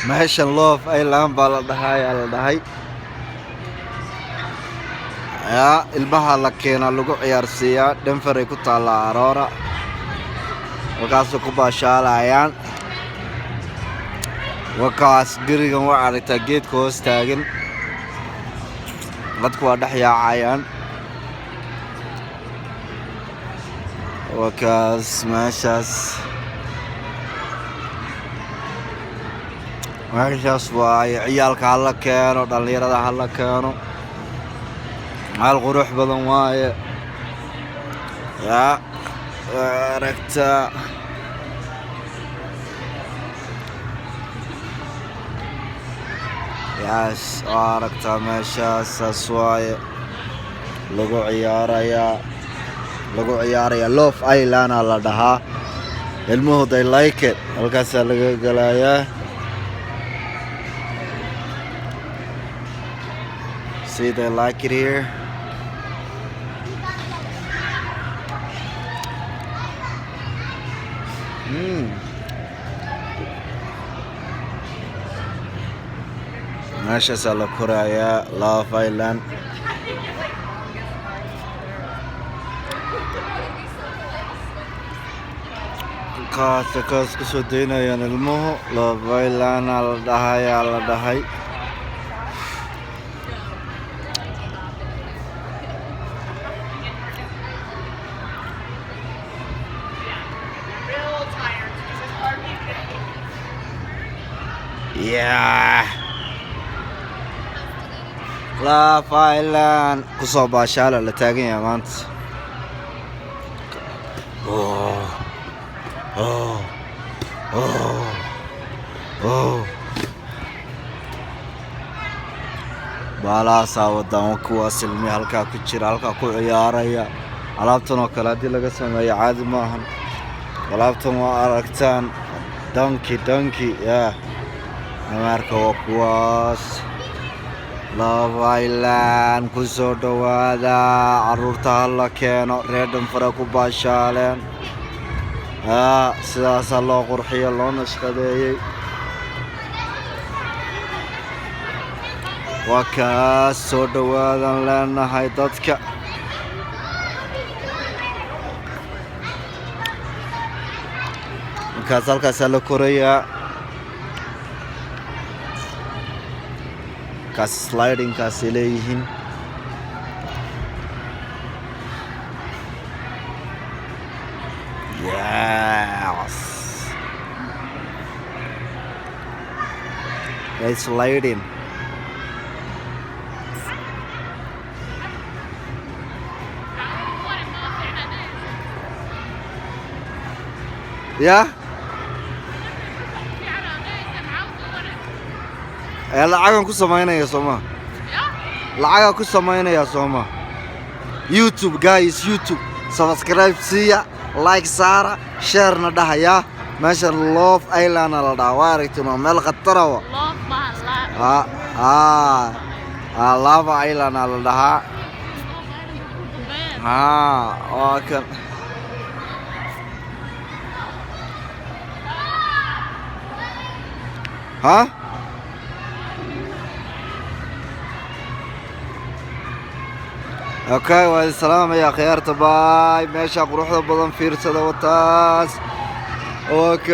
Meeshan Love Island baa la dhahayaa, la dhahay. Yaa ilmaha la keenaa, lagu ciyaarsiiyaa. Denver ay ku taallaa, Aurora. Halkaasay ku baashaalayaan. Wakaas gurigan waa aragtaa, geedka hoos taagan. Dadku waa dhex yaacayaan. Wakaas meeshaas, meeshaas waaye. Ciyaalka hala keeno, dhallinyarada hala keeno. Meel qurux badan waaye. Yaa waa aragtaa. Yes, waa aragtaa, meeshaas saas waaye. Lagu ciyaarayaa, lagu ciyaarayaa. Love Island aa la dhahaa. Ilmuhu, they like it. Halkaasaa laga gelayaa. See, they like it here. Meeshaasaa la korayaa, Love Island. Kaasa kaas kasoo daynayaan ilmuhu. Love Island aa la dhahayaa, la dhahay. Real tired to do this party. Yeah, Love Island kusoo baashaala la taagan yahay maanta. Oh. Baalahaasaa wadaan kuwaas. Ilmi halkaa ku jira, halkaa ku ciyaaraya. Alaabtan oo kale haddii laga sameeyo, caadi ma ahan. Alaabtan waa aragtaan, donkey, donkey. Yeah, dameerka waa kuwaas. Love Island ku soo dhowaada. Caruurta ha la keeno. Reer Denver ku baashaaleen. Yaa sidaasaa loo qurxiyo, loo nashqadeeyey. Waa kaas. Soo dhowaadan leenahay dadka. Markaas halkaasaa la korayaa. Kaas slidingkaasay leeyihiin. Yes, they sliding. Yeah, ee lacagan ku samaynaya sooma, lacagaa ku samaynaya sooma. YouTube guys, YouTube subscribe siiya, like saara, sharena dhahaya. Meeshan Love Island la dhaha, waa aragtiin, waa meel khatara wa. Lava Island la dhahaa. Waa kan. Ha, okay, waa idin salaamaya khiyaarta. Bye. Meesha quruxda badan fiirsada, wataas. Okay.